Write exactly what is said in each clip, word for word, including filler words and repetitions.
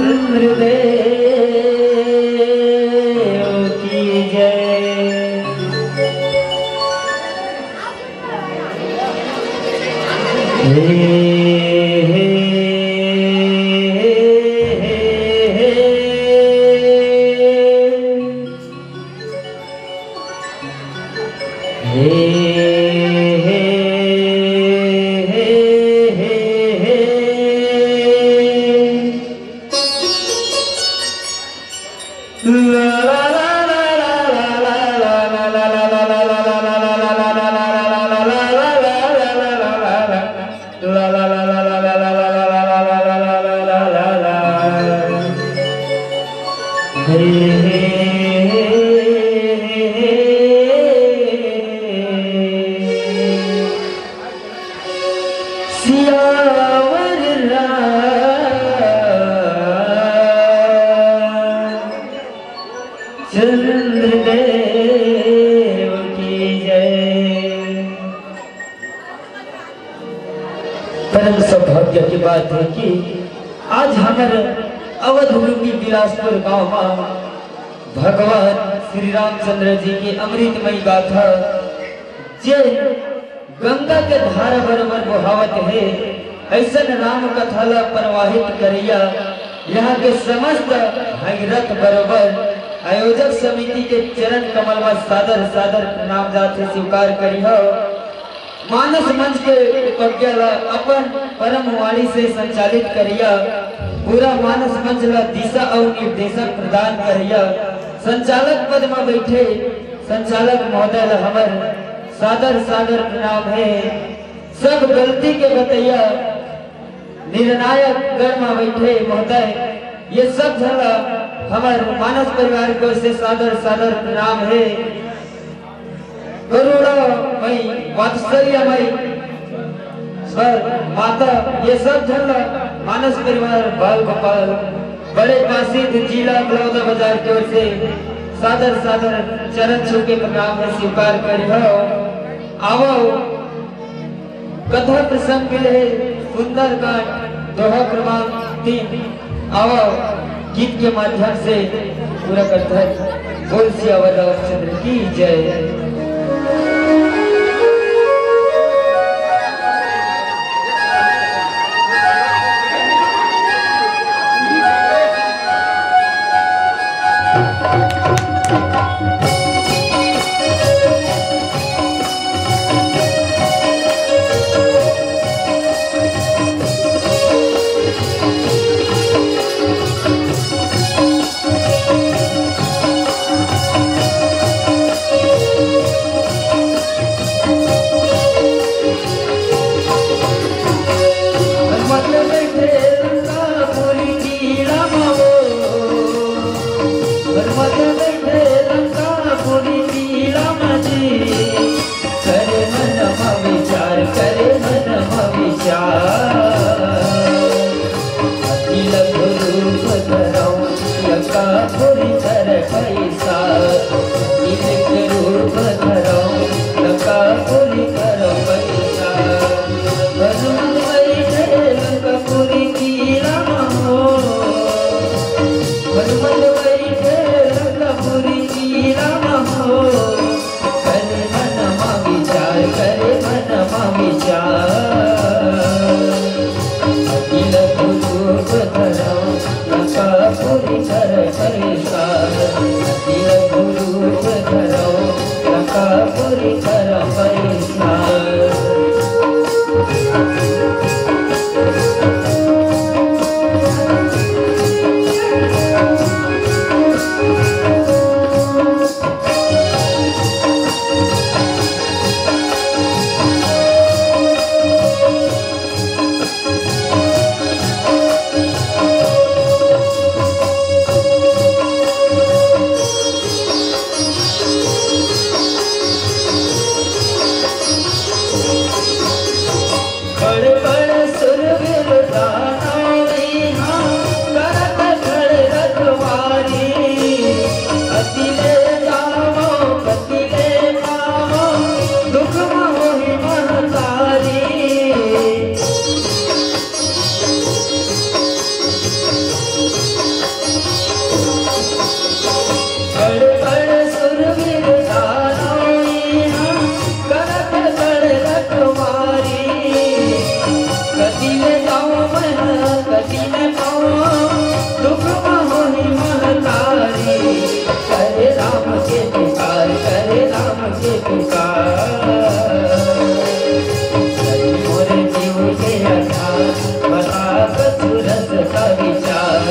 चंद्रदेव की जय। हे, हे, हे, हे, हे। सियावर राम चंद्र देव की जय। परम सौभाग्य की बात है कि आज हमर अवध रूपी बिलासपुर गांव में भगवान श्री रामचंद्र जी की अमृतमयी गाथा, जे गंगा के धारा बरोबर बहावत हे, अइसन राम कथा ला प्रवाहित करइया, यहाँ के समस्त भगीरथ बरोबर आयोजक समिति के चरण कमल में सादर सादर प्रणाम जात हे, स्वीकार करिहव। मानस मंच के उपज्ञा ला अपन परम वाणी से संचालित करिया, पूरा मानस मंच ला दिशा अउ निर्देशन प्रदान करिया, संचालक पद में बैठे संचालक महोदय ला हमर सादर सादर प्रणाम हे। सब गलती के बतैया निर्णायक गण में बैठे महोदय, ये सब झन ला हमर मानस परिवार की ओर से सादर सादर प्रणाम हे। करुणामयी, वात्सल्यमयी स्वर माता, ये सब झन ला मानस परिवार बाल गोपाल बड़े पासीघाट जिला बलौदा बाजार की ओर से सादर सादर चरण छू के प्रणाम हे, स्वीकार करिहव। आवव, कथा प्रसंग मिले हे सुंदरकांड दोहा क्रमांक तीन। आवव, गीत के माध्यम से पूरा करथन। बोल सियावर रामचंद्र की जय। होही महतारी, करे राम के पुकार, करे राम के पुकार। मोर जीव के आधार, बता कछु रस का विचार।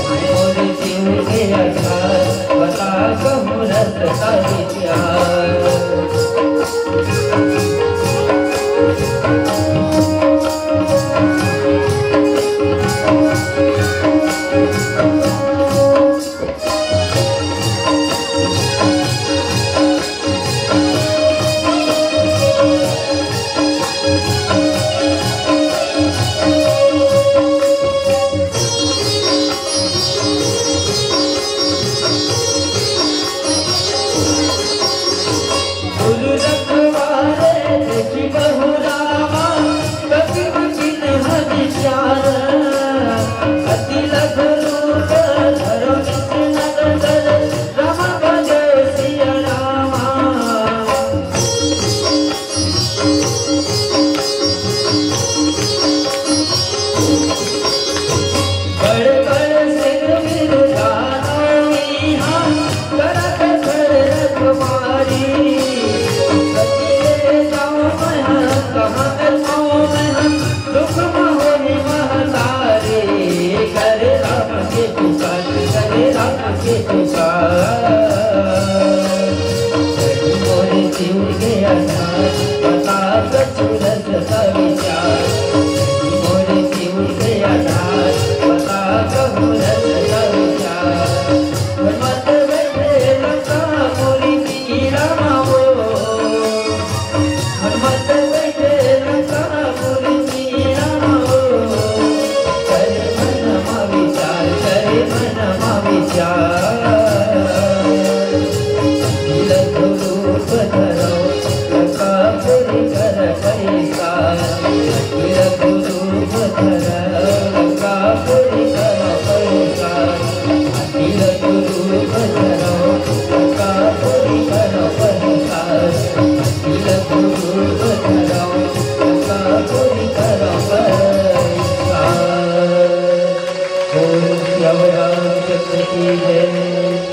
मोर जीव के आधार, बता कहूँ रस का विचार।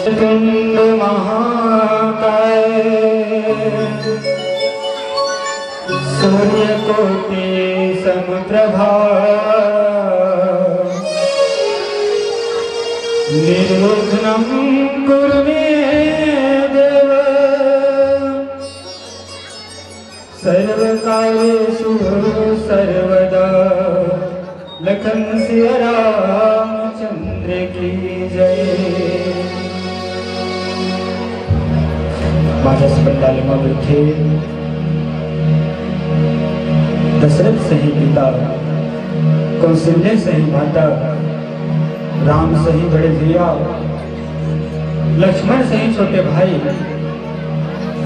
पिंड महाकाय, सूर्य कोटि समप्रभा, निर्विघ्नं कुरु मे देव, सर्वकार्येषु सर्वदा। लखन सिया रामचंद्र की जय। मानस पंडाल में बैठे दशरथ सही पिता, कौशल्य सही माता, राम सही बड़े भैया, लक्ष्मण सही छोटे भाई,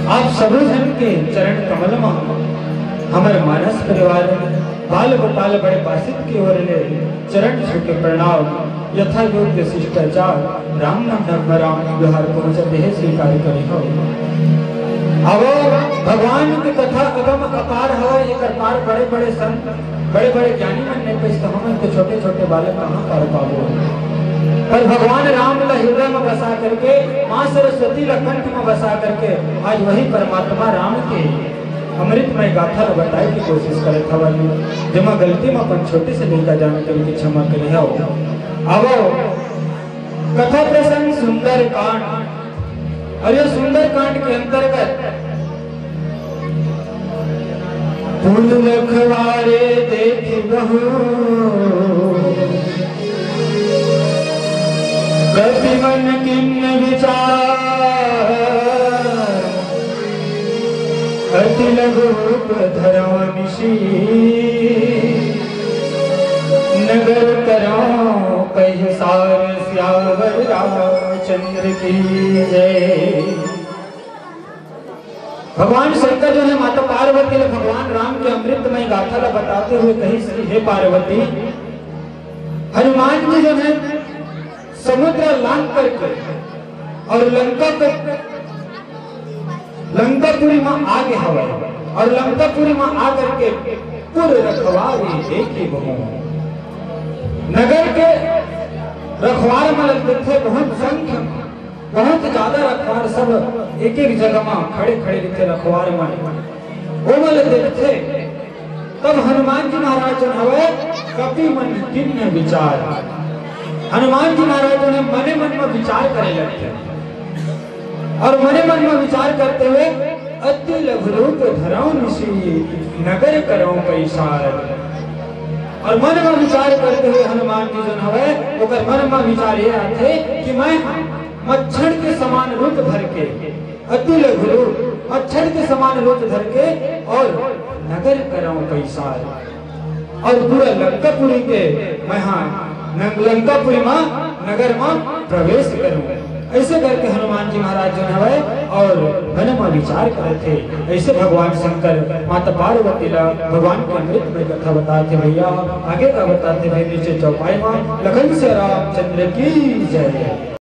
आप सबो झन के चरण कमल म हमर मानस परिवार बाल गोपाल बड़े पासित के ओर ले चरण छू के प्रणाम। यथा योग्य शिष्टाचार राम नाम धर्म राम व्यवहार पहुँचत हे स्वीकार करे हो। अब भगवान के कथा अगम अपार हवय, एकर पार बड़े बड़े संत बड़े-बड़े ज्ञानी मन नइ पइस त हमन तो छोटे-छोटे बालक कहाँ पार पाबो। पर भगवान राम ला हृदय म बसा करके, माँ सरस्वती ला कंठ म बसा करके आज वही परमात्मा राम के अमृतमय गाथा ला बताए के कोशिश करत हवन, जेमा गलती म अपन छोटे से लइका जान करके क्षमा करे हव। आवो, कथा प्रसंग सुंदर कांड, अउ ये सुंदर कांड के अंतर्गत पुर रखवारे देखि बहु कपि मन कीन्ह विचार, अति लघु रूप धरौं निशि नगर करौं पहिसार। सियावर रामचंद्र की जय। भगवान शंकर जो है माता पार्वती ला भगवान राम के अमृतमय गाथा ला बताते हुए कहिस कि हे पार्वती, हनुमान जी जो है समुद्र लांघ करके अउ लंका को, लंकापुरी म आगे हवय अउ लंकापुरी म आ करके पुर रखवारे देखि बहु, नगर के रखवार मन ल देखथे, बहुत संख्या, बहुत ज्यादा रखवार सब एक एक जगह म खड़े खड़े रहिथे रखवार मन। ओमन ल देखथे, तब हनुमान जी महाराज जो हवय, कपि मन कीन्ह विचार। हनुमान जी महाराज जो है मने मन में विचार करे लगथे। और मने मन में विचार करते हुए, "अति लघु रूप धरौं निशि, नगर करौं पैसार।" और मन में विचार करते हुए हनुमान जी जो हवय, ओकर मन में विचार ये आथे कि मैं मच्छर के समान रूप धर के, अति लघु रूप, मच्छर के समान रूप धर के और नगर करौं पैसार। और पूरा लंकापुरी के मैं हा न-, लंकापुरी मा नगर मा प्रवेश करूं। ऐसे करके हनुमान जी महाराज जो हवय और मन मा विचार करत हे। ऐसे भगवान शंकर माता पार्वती ला भगवान के अमृतमय कथा बताथे भैया। आगे का बताथे भाई, नीचे चौपाई मा लखन सिया रामचंद्र की जय।